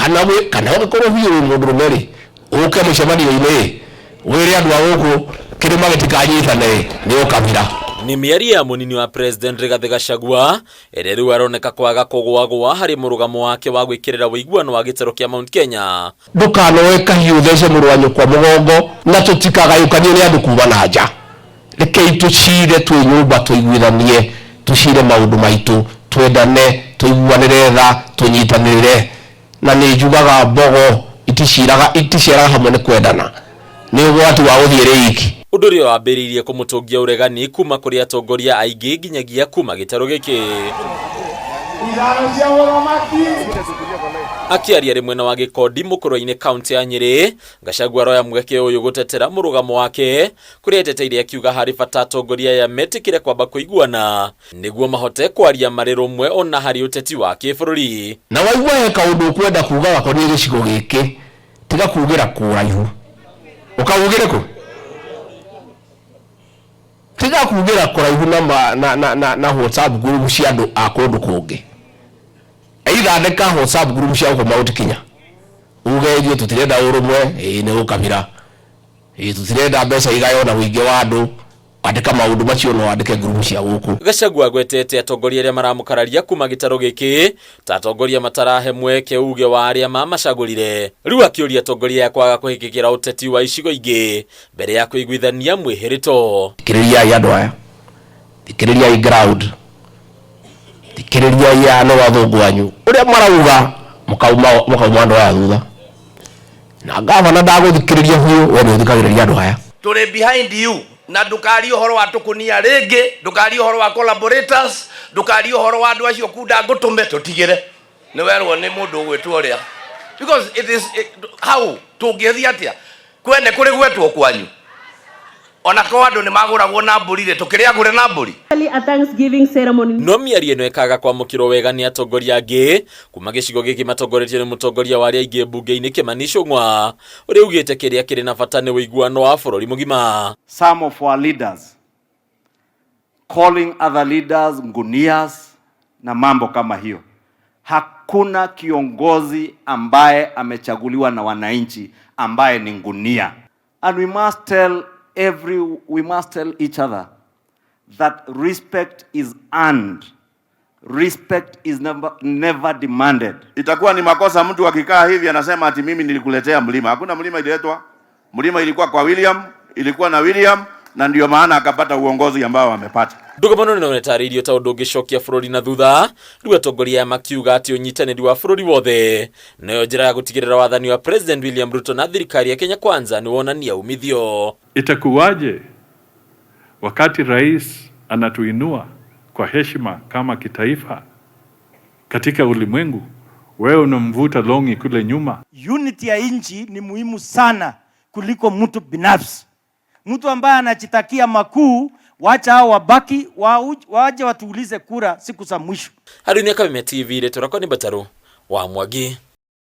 Kana wĩ kana ũngĩkorwo biũ wĩ mũndũrũme rĩ, ũke mũcemanio-inĩ wĩre andũ a gũkũ kĩrĩma gĩtikanyitane nĩ ũkabira. Nĩ mĩario ya mũnini wa President Rigathĩ Gachagua ĩrĩa rĩu aroneka kwaga kũgwagwa harĩ mũrũgamo wake wa gwĩkĩrĩra ũiguano wa gĩtarũ kĩa Mount Kenya. Ndũkanoe kahiũ ũthece mũrũ wa nyũkwa mũgongo, na tũtikagayũkanio nĩ andũ kuma na nja. Rekei tũcire twĩ nyũmba tũiguithanie, tũcire maũndũ maitũ, twendane, tũiguanĩre tha, tũnyitanĩrĩre. Na nĩ njugaga mbogo iticiraga iticiaraga hamwe nĩ kwendana. Nĩ ũgwati wa gũthiĩ rĩ iki. Ũndũ ũrĩa wambĩrĩirie kũmũtũngia ũregani kuma kũrĩ atongoria aingĩ nginyagia kuma gĩtarũ gĩkĩ. Akĩaria arĩ mwena wa Gĩkondi Mũkũrwe-inĩ kaũntĩ ya Nyĩrĩ, Gachagua aroya mweke ũyũ gũtetera mũrũgamo wake kũrĩa eteteire akiuga harĩ bata atongoria aya metĩkĩre kwamba kũiguana nĩguo mahote kwaria marĩ rũmwe ona harĩ ũteti wa kĩbũrũri. Na waigua he kaũndũ ũkwenda kuga gakoniĩ gĩcigo gĩkĩ, tiga kugĩra kũraihu. Ũkaugĩre kũ? Tiga kugĩra kũraihu na, ma, na, na, na, na WhatsApp group cia andũ a kũndũ kũngĩ. Either andĩka WhatsApp group cia gũkũ Mount Kenya. Uge ithuĩ tũtirenda ũrũmwe, ĩĩ nĩ ũkabira. Ĩĩ tũtirenda mbeca igaywo na ũingĩ wa andũ. Andĩka maũndũ macio no wandĩke group cia gũkũ. Gachagua agwetete atongoria arĩa maramũkararia kuma gĩtarũ gĩkĩ ta atongoria matarahe mweke uge wa arĩa mamacagũrire. Rĩu akĩũria atongoria aya kwaga kũhĩkĩkĩra ũteti wa icigo ingĩ mbere ya kũiguithania mwĩhĩrĩto. Thikĩrĩriai andũ aya, thikĩrĩriai ground, thikĩrĩriai aya nĩ athũngũ anyu ũrĩa marauga, mũkauma mũkauma andũ aya thutha. Na ngavana ndagũthikĩrĩria biũ, we nĩ ũthikagĩrĩria andũ aya. Tũrĩ behind you na ndũkarie ũhoro wa tũkũnia rĩngĩ, ndũkarie ũhoro wa collaborators, ndũkarie ũhoro wa andũ acio kunda ngũtũme tũtigĩre. Nĩ werwo nĩ mũndũ ũgwĩtwo ũrĩa. Because it is it, how tũngĩthiĩ atĩa? Kwene kũrĩ gwetwo kwanyu. Ona korwo andũ nĩ magũragwo na mbũri rĩ, tũkĩrĩ agũre na mbũri? A Thanksgiving ceremony. No mĩario ĩno ĩkaga kwamũkĩrwo wega nĩ atongoria angĩ kuma gĩcigo gĩkĩ matongoretio nĩ mũtongoria wa arĩa aingĩ mbunge-inĩ Kĩmani Ichung'wa ũrĩa ugĩte kĩrĩa kĩrĩ na bata nĩ ũiguano wa bũrũri mũgima. Some of our leaders calling other leaders ngunias na mambo kama hiyo. Hakuna kiongozi ambaye amechaguliwa na wananchi ambaye ni ngunia. And we must tell every, we must tell each other that respect is earned. Respect is never, never demanded. Itakuwa ni makosa mtu akikaa hivi anasema ati mimi nilikuletea mlima. Hakuna mlima ililetwa. Mlima ilikuwa kwa William, ilikuwa na William na ndio maana akapata uongozi ambao amepata. Ndũgamano nĩ ũtarĩirio ta ũndũ ũngĩcokia bũrũri na thutha rĩu atongoria aya makiuga atĩ ũnyitanĩri wa bũrũri wothe nayo njĩra ya gũtigĩrĩra wathani wa President William Ruto na thirikari ya Kenya Kwanza nĩ wonania umithio. Itakuwaje wakati rais anatuinua kwa heshima kama kitaifa katika ulimwengu, wewe unamvuta longi kule nyuma? Unity ya nchi ni muhimu sana kuliko mtu binafsi. Mtu ambaye anajitakia makuu, wacha hao wabaki, waje watuulize kura siku za mwisho. Harĩ nĩ Kameme TV, rĩtwa rĩakwa nĩ Mbatarũ wa Mwangi.